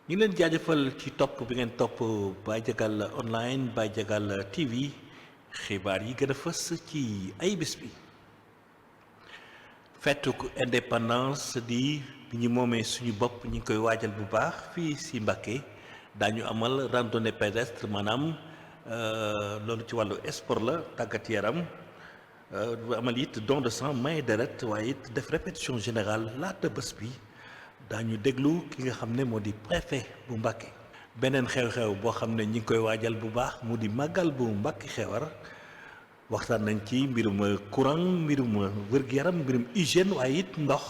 ñu ngi leen jaajëfal ci topp bi ngeen topp Baye Diagal online Baye Diagal TV xibaar yi gën a fës ci ay bés bi. feetu indépendance di bi ñu moomee suñu bopp ñu ngi koy waajal bu baax fii si Mbacké daañu amal randonnée pédestre maanaam loolu ci wàllu sport la tàggat yaram amal it don de sang may deret waaye it def répétition générale laata bés bi. daañu déglu ki nga xam ne moo di préfet bu Mbacké beneen xew-xew boo xam ne ñi ngi koy waajal bu baax mu di màggal bu Mbacké Xewar waxtaan nañ ci mbirum courant mbirum wér-gu-yaram mbirum hygiène waaye it ndox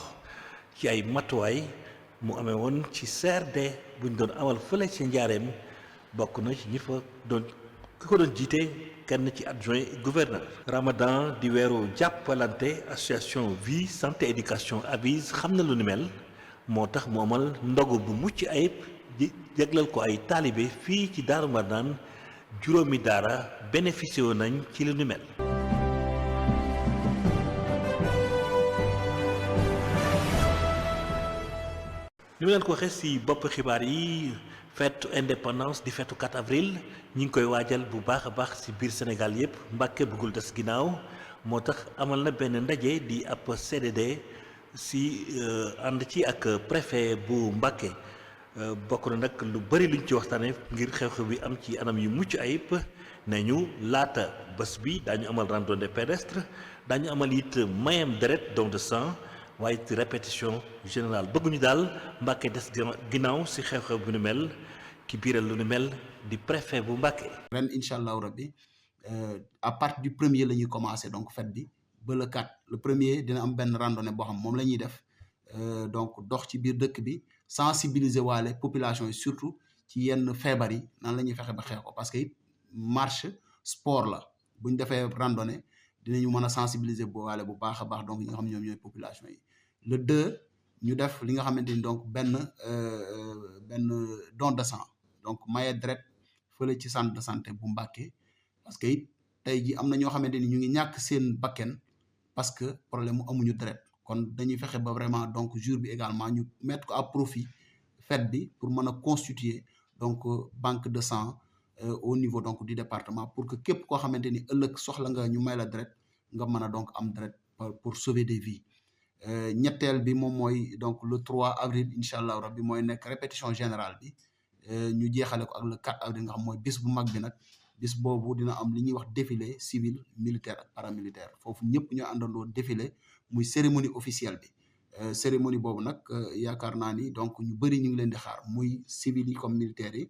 ci ay matuwaay mu amee woon ci CRD buñ doon amal fële ci njaareem bokk na ci ñi fa doon ki ko doon jiite kenn ci adjoint gouverneur. Ramadan di weeru jàppalante association vie santé éducation avise xam na lu ni mel. moo tax mu amal ndogu bu mucc ayib di jéglal ko ay taalibe fii ci Daaru Marnaan juróomi daara bénéficié woon nañ ci li nu mel. ni ma leen ko waxee ci bopp xibaar yi fête indépendance di feetu 4 avril ñi ngi koy waajal bu baax a baax ci biir Sénégal yépp Mbacké bëggul des ginnaaw moo tax amal na benn ndaje di ab CDD. si ànd ci ak préfet bu Mbacké bokk na nag lu bari luñ ci waxtaanee ngir xew-xew bi am ci anam yu mucc ayib ne ñu laata bés bi daañu amal randonnée pédestre daañu amal it mayam deret don de sang waaye it répétition générale bëgguñu daal Mbacké des ginnaaw si xew-xew bu nu mel ki biiral lu nu mel di préfet bu Mbacké. ren incha allahu rabbi à partir du premier la ñuy commencer donc fête bi. ba le 4 le premier dina am benn randonnée boo xam moom la ñuy def donc dox ci biir dëkk bi sensibiliser waale population yi surtout ci yenn feebar yi nan la ñuy fexe ba xeex ko parce que it marche sport la bu ñu defee randonnée dinañu mën a sensibiliser waale bu baax a baax donc ñi nga xam ñoom ñooy population yi. le 2 ñu def li nga xamante ni donc benn don de sang donc maye deret fële ci centre de santé bu Mbacké parce que it tey ji am na ñoo xamante ni ñu ngi ñàkk seen bakken parce que problème mu amuñu deret kon dañuy fexe ba vraiment donc jour bi également ñu mettre ko à profit fête bi pour mën a constituer donc banque de sang au niveau donc du département pour que képp koo xamante ni ëllëg soxla nga ñu may la deret nga mën a donc am deret pour sauver des vies. ñetteel bi moom mooy donc le 3 avril incha allah rabbi mooy nekk répétition générale bi ñu jeexale ko ak le 4 avril nga xam mooy bis bu mag bi nag. bis boobu dina am li ñuy wax défilé civil militaire ak paramilitaire foofu ñëpp ñoo àndandoo défilé muy cérémonie officielle bi cérémonie boobu nag yaakaar naa ni donc ñu bëri ñu ngi leen di xaar muy civil yi comme militaires yi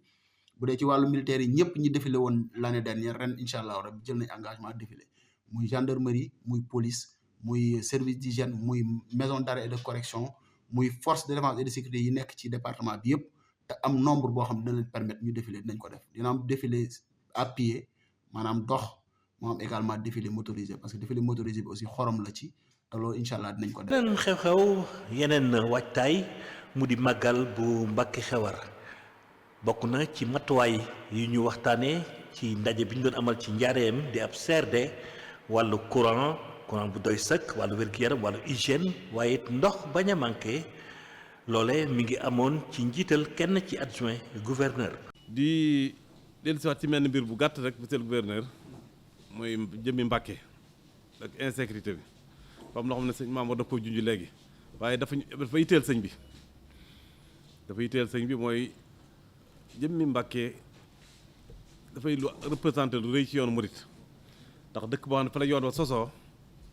bu dee ci wàllu militaires yi ñëpp ñi défilé woon l'année dernière ren incha allah rabi jël nañ engagement défilé muy gendarmerie muy police muy service d'hygiène muy maison d'arrêt et de correction muy force de défense et de sécurité yi nekk ci département bi yëpp te am nombre boo xam dina leen permettre ñu défilé dinañ ko def dina am défilé à pied maanaam dox moo am également défilé motorisé parce que défilé motorisé bi aussi xorom la ci te loolu incha allah dinañ ko def. yeneen xew-xew yeneen waajtaay mu di màggal bu Mbacké Xewar bokk na ci matuwaay yu ñu waxtaanee ci ndaje bi ñu doon amal ci njaareem di ab CRD wàllu courant bu doy sëkk wàllu wér-gu-yaram wàllu hygiène waaye it ndox bañ a manqué loole mi ngi amoon ci njiital kenn ci adjoint gouverneur. di dellusiwaat ci mel ni mbir bu gàtt rek monsieur le gouverneur mooy jëmmi Mbacké ak insécurité bi comme loo xam ne sëñ Mamadou daf ko junj léegi waaye dafa yitteel sëñ bi mooy jëmmi Mbacké dafay lu représenté lu rëy ci yoonu murit ndax dëkk boo xam ne fa la yoon wa sosoo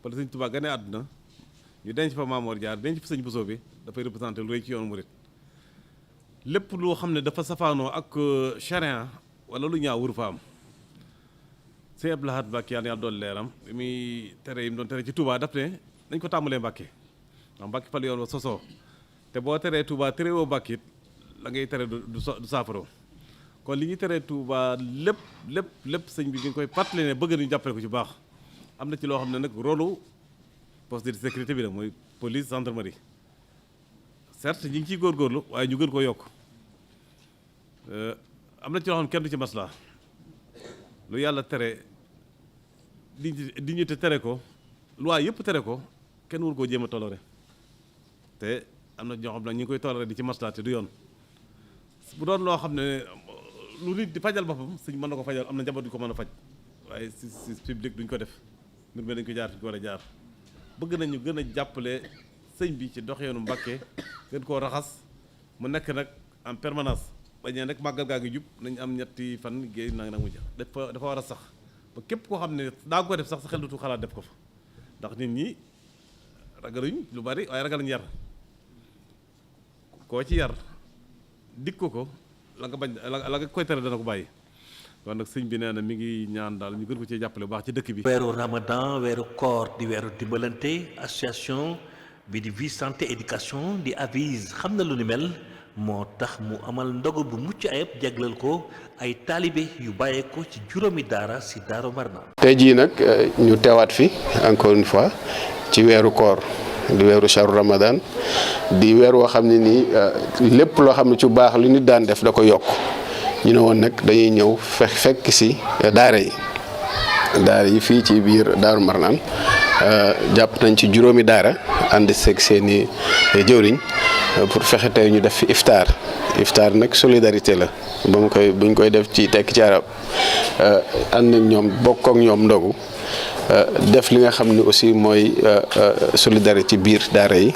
fa la sëñ Tuubaa gane àdduna ñu denc fa Maamoor Jaar denc fa sëñ Bousso bi dafay représenté lu rëy ci yoonu murit lépp loo xam ne dafa safaanoo ak charia wala lu ñaaw wuru fa am sëñ Abdou Lahad Mbacké yàlla doon leeram bi muy tere yi mu doon tere ci Touba daf ne nañ ko tàmbalee Mbacké ndax Mbacké fa la yoon wa sosoo te boo teree Touba tere woo Mbacké it la ngay tere du saafaro kon li ñuy teree Touba lépp sëñ bi ñu ngi koy fàttali ne bëgg nañu jàppale ko ci baax am na ci loo xam ne nag rôlu poste de sécurité bi la mooy police gendarmerie certes ñi ngi ciy góorgóorlu waaye ñu gën ko yokk am na ci loo xam ne kenn du ci maslaa lu yàlla tere di ñu te tere ko loi yëpp tere ko kenn wur koo jéem a toléré te am na ñoo xam ne ñu ngi koy toléré di ci maslaa te du yoon bu doon loo xam ne lu nit di fajal boppam sëñ mën na ko fajal, am na njaboot yu ko mën a faj, waaye si public duñ ko def, mbir mi dañ ko jaar fi ñu ko war a jaar. bëgg nañu gën a jàppale sëñ bi ci doxeenu Mbàkke, gën koo raxas mu nekk nag en permanence, bañ nag màggal gaa ngi jub nañ am ñetti fan géey nag mu jeex, dafa war a sax ba képp koo xam ne daa ko def sax sa xel dutu xalaat def ko fa, ndax nit ñi ragaluñ lu bari waaye ragaluñ yar. koo ci yar dik ko la nga bañ la nga koy tere dana ko bàyyi. kon nag sëñ bi nee na mi ngi ñaan daal ñu gën ko cee jàppale bu baax ci dëkk bi. weeru Ramadan, weeru koor di weeru dimbalante, association bi di vie santé éducation di avise xam na lu ni mel moo tax mu amal ndogu bu mucc ayib jagleel ko ay taalibe yu bàyyeeko ci juróomi daara si Daaru Marnaan. tey jii nag ñu teewaat fi encore une fois ci weeru koor di weeru sharu Ramadan di weer woo xam ne nii lépp loo xam ne ci baax lu nit daan def da ko yokk. ñu ne woon nag dañuy ñëw fekk si daara yi fii ci biir Daaru Marnaan jàpp nañ ci juróomi daara ànd seeg seeni jëwriñ pour fexe tey ñu def fi iftaar nag solidarité la buñ koy def ci tekk ci arab ànd ak ñoom bokk ak ñoom ndogu def li nga xam ne aussi mooy solidarité ci biir daara yi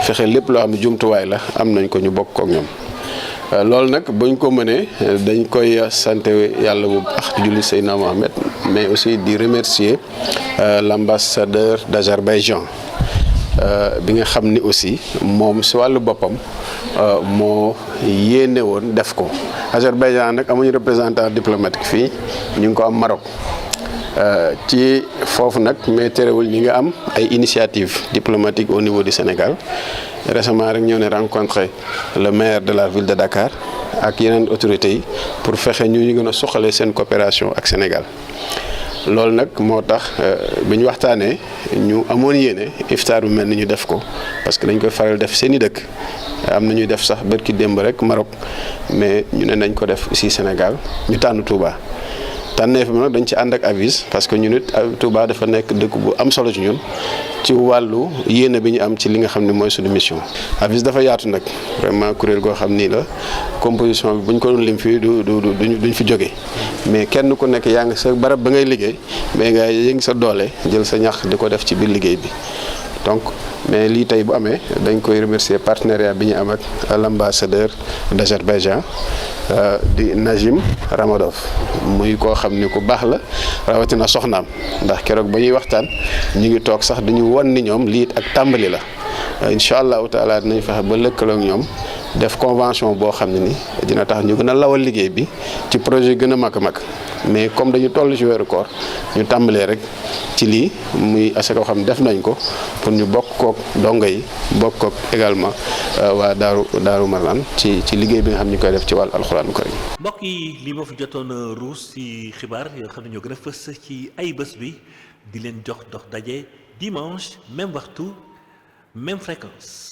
fexe lépp loo xam ne jumtuwaay la am nañ ko ñu bokk ak ñoom. loolu nag buñ ko mënee dañ koy sant yàlla bu baax di julli Seydina Mohamed, mais aussi di remercier l'ambassadeur d'Azerbaïdjan bi nga xam ni aussi moom si wàllu boppam moo yéene woon def ko. Azerbaïdjan nag amuñu représentant diplomatique fii, ñu ngi ko am Maroc ci foofu nag, mais terewul ñi nga am ay initiatives diplomatiques au niveau du Sénégal. Récemment rek ñoo ne rencontré le maire de la ville de Dakar ak yeneen autorités yi pour fexe ñu gën a suqalee seen coopération ak Sénégal. loolu nag moo tax bi ñu waxtaanee ñu amoon yéene iftaar bu mel ni ñu def ko, parce que dañ koy faral def seeni dëkk, am na ñuy def sax bërki démb rek Maroc, mais ñu ne nañ ko def ici Sénégal, ñu tànn Touba. tànneef bi nag dañ ci ànd ak avis parce que ñun it Touba dafa nekk dëkk bu am solo ci ñun ci wàllu yéene bi ñu am ci li nga xam ne mooy suñu mission. avis dafa yaatu nag vraiment kuréel goo xam nii la composition bi bu ñu ko doon lim fii duñ fi jóge, mais kenn ku nekk yaa ngi sa barab ba ngay liggéey, mais nga yëngi sa doole jël sa ñax di ko def ci biir liggéey bi. donc mais lii tey bu amee dañ koy remercier partenariat bi ñu am ak l'ambassadeur d'Azerbaïdjan di Najim Ramadov, muy koo xam ni ku baax la, rawatina soxnaam, ndax keroog ba ñuy waxtaan ñu ngi toog sax dañu won ni ñoom lii ak tàmbali la. incha allahu taala dinañ fexe ba lëkkaloo ak ñoom def convention boo xam ne ni dina tax ñu gën a lawal liggéey bi ci projet gën a mag a mag, mais comme dañu toll ci weeru koor ñu tàmbalee rek ci lii muy asaka koo xam ne def nañ ko pour ñu bokk kook dongo yi bokk kook également waa Daaru Marnaan ci liggéey bi nga xam ne ñu koy def ci wàllu alxuraanu karim. mbokk yi li ma fi jotoon ruus ci xibaar yoo xam ne ñoo gën a fës ci ay bés bi di leen jox dox daje dimanche même waxtu même fréquence.